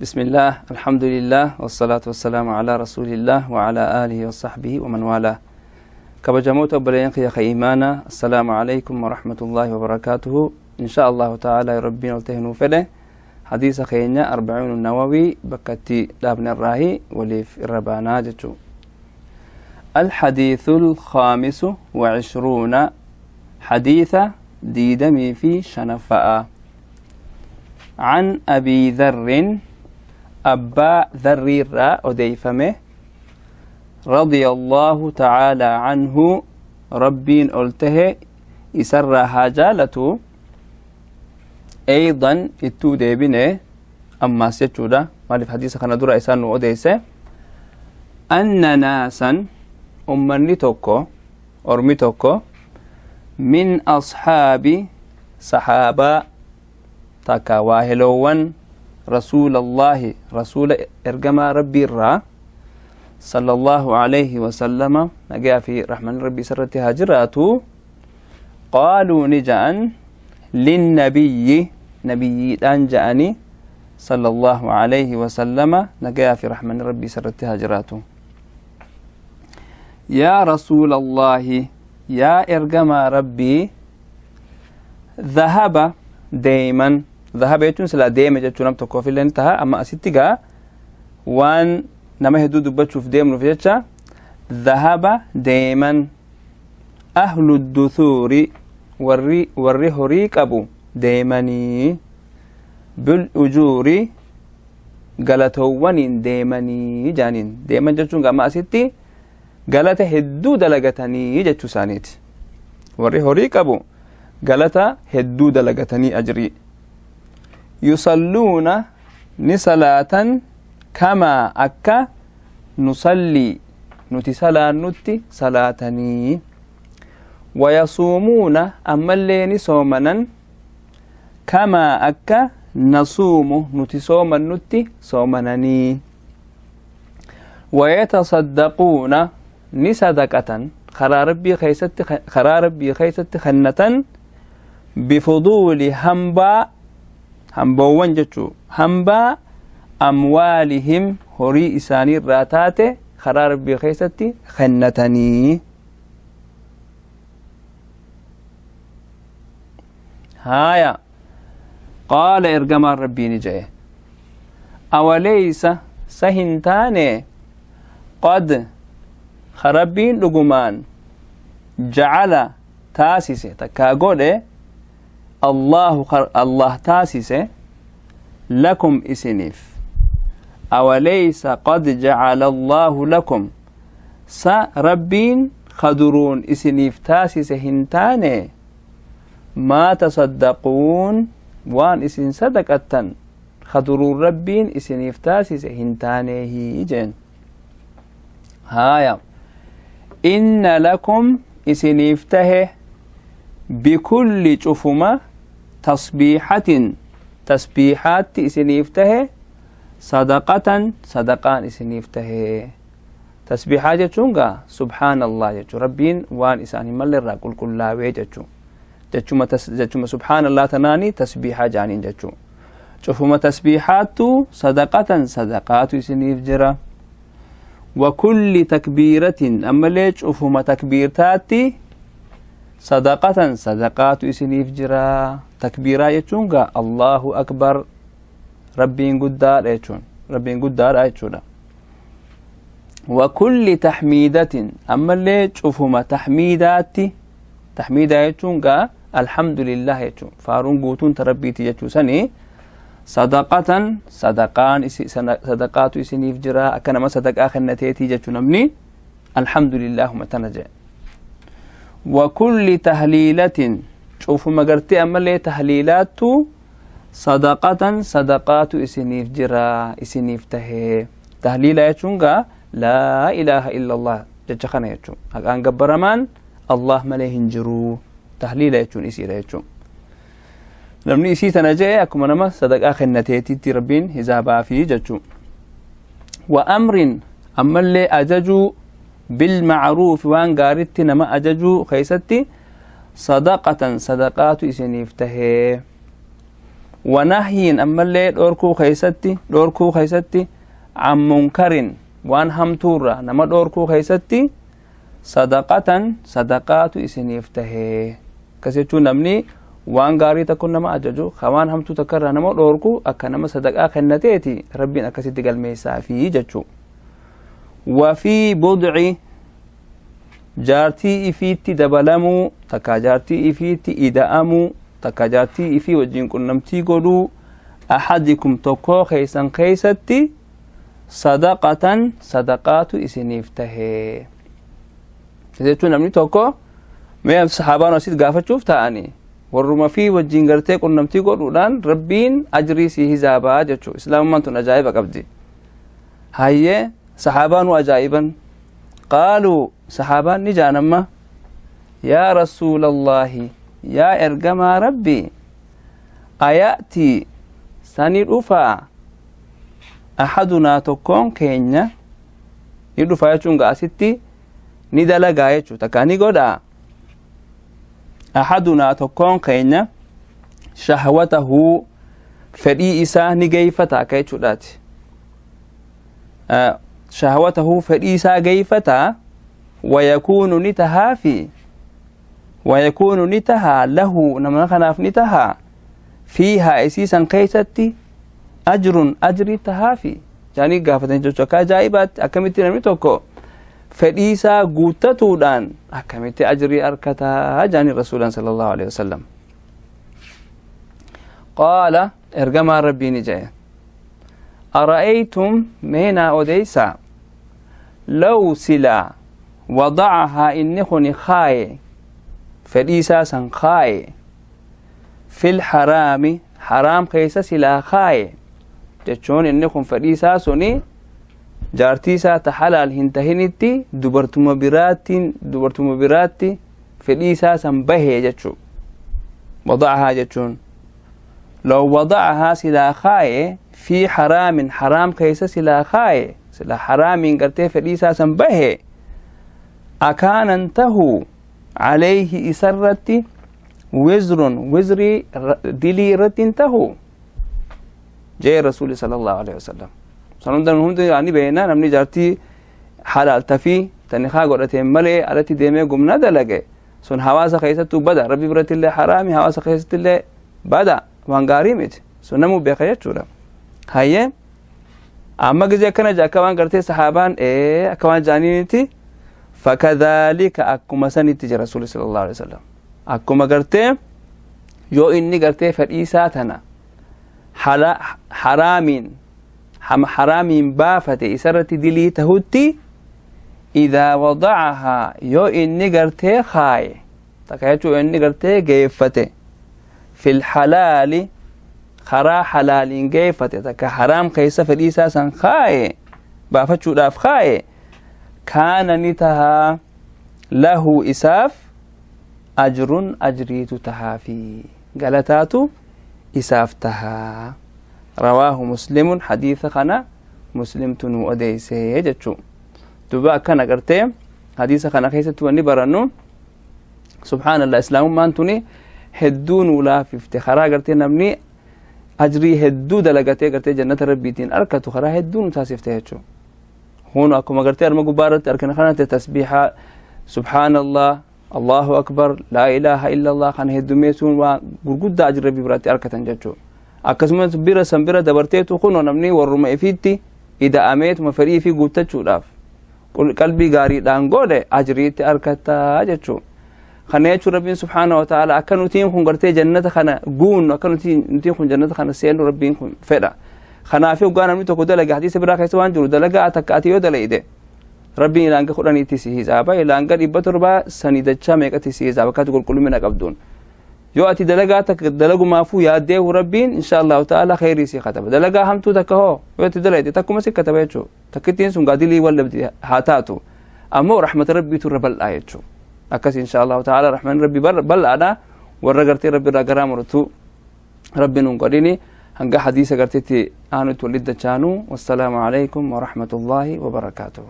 بسم الله، الحمد لله، والصلاة والسلام على رسول الله وعلى آله وصحبه ومن والاه. Kabajamoota obboleeyyan kiyya ka iimaana، السلام عليكم ورحمة الله وبركاته. إن شاء الله تعالى، Rabbiin ol ta'e nuu fedhe, hadiisa keenya Arbaciin Nawawii bakka itti dhaabne irraahi waliif irra baanaa jechuu. الحديث الخامس وعشرون، حديث ديدمي في شنفاء. عن أبي ذر، أبا ذر را أديفمه، رضي الله تعالى عنه، Rabbiin ol tahe isarraa haa jaalatu. أيضا ittuu deebine ammaas jechuudha. Maaliif? Hadiisa kana dura isaan nu odeeyse. أن ناسا، ummanni tokko, ormi tokko, من أصحاب، sahaabaa takka waaheloowwan رسول الله، rasuula ergamaa Rabbii irraa، صلى الله عليه وسلم، nagaa fi rahmanni Rabbii isarratti haa jiraatu، قالوا، ni ja'an، للنبي، nabiyyiidhaan ja'ani، صلى الله عليه وسلم، nagaa fi rahmanni Rabbii isarratti haa jiraatu، يا رسول الله، yaa ergamaa Rabbii، ذهب، deeman. ذهب jechuun silaa deeme jechuu nam tokkoof illee ni taha. Amma asitti gaa waan nama hedduu dubbachuuf deemnuuf jecha ذهب deeman، أهل الدثور، warri horii qabu deemanii، بالأجور، galatoowwaniin deemanii jaaniin. Deeman jechuun amma asitti galata hedduu dalagatanii jechuu isaaniiti. Warri horii qabu galata hedduu dalagatanii ajrii. يصلون، ni salaatan، كما، akka، نصلي، nuti salaannutti salaatanii، ويصومون، ammallee ni soomanan، كما، akka، نصوم، nuti soomannutti soomananii، ويتصدقون، ni sadaqatan, karaa Rabbii keeysatti kennatan، بفضول، hambaa, hamboowwan jechuu, hambaa، أموالهم، horii isaanii irraa taate karaa Rabbii keeysatti kennatanii. Haya, قال، ergamaan Rabbii ni jedhe، أوليس، sa hin taane، قد، Rabbiin dhugumaan، جعل، taasise takkaa godhe، الله، Allah taasise، لكم، isiniif. أوليس قد جعل الله لكم، sa Rabbiin kaduruun isiniif taasise hin taane، ما تصدقون، waan isin sadaqattan kaduruun Rabbiin isiniif taasise hin taaneehi jeen. Haya, إن لكم، isiniif tahe، بكل، cufuma، تسبيحة، tasbiixaatti isiniif tahe، صدقة، sadaqaan isiniif tahe. Tasbiixaa jechuun gaa subhaanallah jechuu, Rabbiin waan isaan hin malle irraa qulqullaawee jechuu. Jechuma subhaanallah tanaani tasbiixaa jaaniin jechuu. Cufuma tasbiixaattu صدقة، sadaqaatu isiniif jira. وكل تكبيرة، ammallee cufuma takbiirtaatti، صدقة، sadaqaatu isiniif jira. Takbiiraa jechuun gaa الله أكبر، Rabbiin guddaadha jechuun, Rabbiin guddaadha jechuudha. وكل تحميدة، ammallee cufuma taxmiidaatti. Taxmiidaa jechuun gaa الحمد لله jechuun, faaruun guutuun ta Rabbiiti jechuu sanii، صدقة، sadaqaan, sadaqaatu isiniif jira. Akka nama sadaqaa kennateetii jechuu namni الحمد لله tana jedhe. وكل تهليلة، cufuma gartee ammallee tahliilaattu، صدقة، sadaqaatu isiniif jira, isiniif tahee. Tahliila jechuun gaa لا إله إلا الله jecha kana jechuun, haqaan gabbaramaan Allah malee hin jiru, tahliila jechuun isiidha jechuun. Namni isii tana jee akkuma nama sadaqaa kennateetitti Rabbiin hisaabaa fi jechuu. وأمر، ammallee ajajuu، بالمعروف، waan gaaritti nama ajajuu keeysatti، صدقة، sadaqaatu isiniif tahee. Wanahyiin ammallee dhoorkuu keeysatti, dhoorkuu keeysatti, can munkarin, waan hamtuurra nama dhoorkuu keeysatti, sadaqatan, sadaqaatu isiniif tahee. Akkas jechuun namni waan gaarii tokko nama ajaju ka waan hamtuu takka irraa nama dhoorku akka nama sadaqaa kennateeti Rabbiin akkasitti galmeessaafi jechuu. Wafii budci, jaartii ifiitti dabalamuu takka, jaartii ifiitti ida'amuu takka, jaartii ifii wajjin qunnamtii godhuu, axadikum, tokkoo keeysan keeysatti, sadaqatan, sadaqaatu isiniif tahee. Jechuun namni tokko, mee sahaabaan asit gaafachuuf ta'anii, warruma fi wajjin gartee qunnamtii godhuudhaan Rabbiin ajrii si hisaabaa jechuu. Islaamummaan tun ajaa'iba qabdi. Hayyee, saxaabaanu ajaa'iban. Qaaluu, saxaabaan ni jaan amma: "Yaa rasuulallaahi, yaa ergamaa Rabbi, aya'tii sani dhufaa axadunaa, tokkoon keenya ni dhufaa?" Jechuun asitti ni dalagaa jechuu, takka ni godhaa. Axadunaa, tokkoon keenya, shahwatahu, fedhii isaa ni geeyfata akka jechuudhaati. Shahwatahu, fedhii isaa geeyfata. Wayakuunu, ni tahaafi, wayakuunu, ni tahaa, lahu, nama kanaaf ni tahaa, fiihaa, isiisan keeysatti, ajrun, ajrii tahaafi jaanii gaafatan jechuu. Akka ajaa'ibaatti, akkamitti namni tokko fedhii isaa guuttatuudhaan akkamitti ajrii arkataa jaanii rasuulan sallallahu alaihi wasallam. Qaala, ergamaan Rabbii ni jedhe: "Ara'aytum, meenaa odeysaa, law, silaa, wadacahaa, inni kuni kaaye, fedhii isaa san kaaye, fil haraami, haraam keessa silaa kaaye." Jechuun inni kun fedhii isaa suni jaartii isaa ta halaal hin tahinitti, dubartuma biraattiin, dubartuma biraatti fedhii isaa san bahee jechuu. Wadacahaa jechuun law wadacahaa, silaa kaaye, fi haraamin, haraam keessa silaa kaaye, silaa haraamiin gartee fedhii isaa san bahe, akaanan tahu calayhi, isarratti, wizrun, wizrii, dilii irratti hin tahu jee Rasuli sallallahu alaihi wasallam. San hunda hundi ni beena. Namni jaartii halaal tafii tani haa godhateen malee alatti deemee gumna dalage sun hawaasa keessattuu bada, Rabbi biratti illee haraami, hawaasa keessatti illee bada, waan gaarii miti. Sun namuu beeka jechuudha. Hayyee, amma gizee akkana jee, akka waan gartee sahaabaan ee akka waan jaaniiniti. Fakadhaalika, akkuma sanitti jira Rasuuli sallallahu alaihi wasallam. Akkuma gartee yoo inni gartee fedhii isaa tana haraamiin haraamiin baafate isarratti dilii tahutti, idaa wadacahaa, yoo inni gartee kaaye takka jechuu, inni gartee geeffate, fil halaali, karaa halaaliin geeffate, takka haraam keessa fedhii isaa san kaaye, baafachuudhaaf kaaye, kaana, ni tahaa, lahu, isaaf, ajrun, ajriitu tahaafi, galataatu isaaf tahaa. Rawaahu Muslimun, hadiisa kana Muslimtu nu odeysee jechuu. Duba akkana gartee hadiisa kana keessatti wanni barannu, subhaanallah, islaamummaan tuni hedduu nu laafifte. Karaa gartee namni ajrii hedduu dalagatee gartee jannata Rabbiitiin arkatu karaa hedduu nu taasifte jechuu. Hunu akkuma gartee arma gubbaa irratti arkina kanatti, tasbiihaa, subhaanallah, allahu akbar, laa ilaaha illa allah kana heddummeessuun waa gurguddaa ajri Rabbii biratti arkatan jechuu. Akkasumas bira san bira dabarteetu kunoo namni warruma ifiitti ida'ameetuma fedhii fi guuttachuudhaaf qalbii gaariidhaan godhe ajriitti arkataa jechuu. Kana jechuun Rabbiin subhaanahu wa ta'ala akka nutiin kun gartee jannata kana guunnu, akka nutiin kun jannata kana seennu Rabbiin kun fedha. Kanaaf hoggaa namni tokko dalaga, hadiisa biraa keessa waan jiru, dalagaa takka ati yoo dalayde Rabbiin ilaanga 10tti si hisaaba, ilaanga 700 sanii dachaa meeqatti si hisaaba akkati qulqullumina qabduun. Yoo ati dalagaa takka dalagumaafuu yaaddeehu, Rabbiin insha allahu ta'ala kheyrii si kataba. Dalagaa hamtuu takka hoo yoo ati dalayde, takkuma si kataba jechuu. Takkittiin sun gaadilii wal dhabdi haa taatu, ammoo rahmata Rabbiitu irra bal'aa jechuu. Akkas insha allahu ta'ala rahman Rabbi bal'aadha. Warra gartee Rabbi irraa garaa muratu Rabbi nun godhini. Hanga hadiisa garteetti aanutti walitti dachaanu, wassalaamu alaykum warahmatullaahi wabarakaatuhu.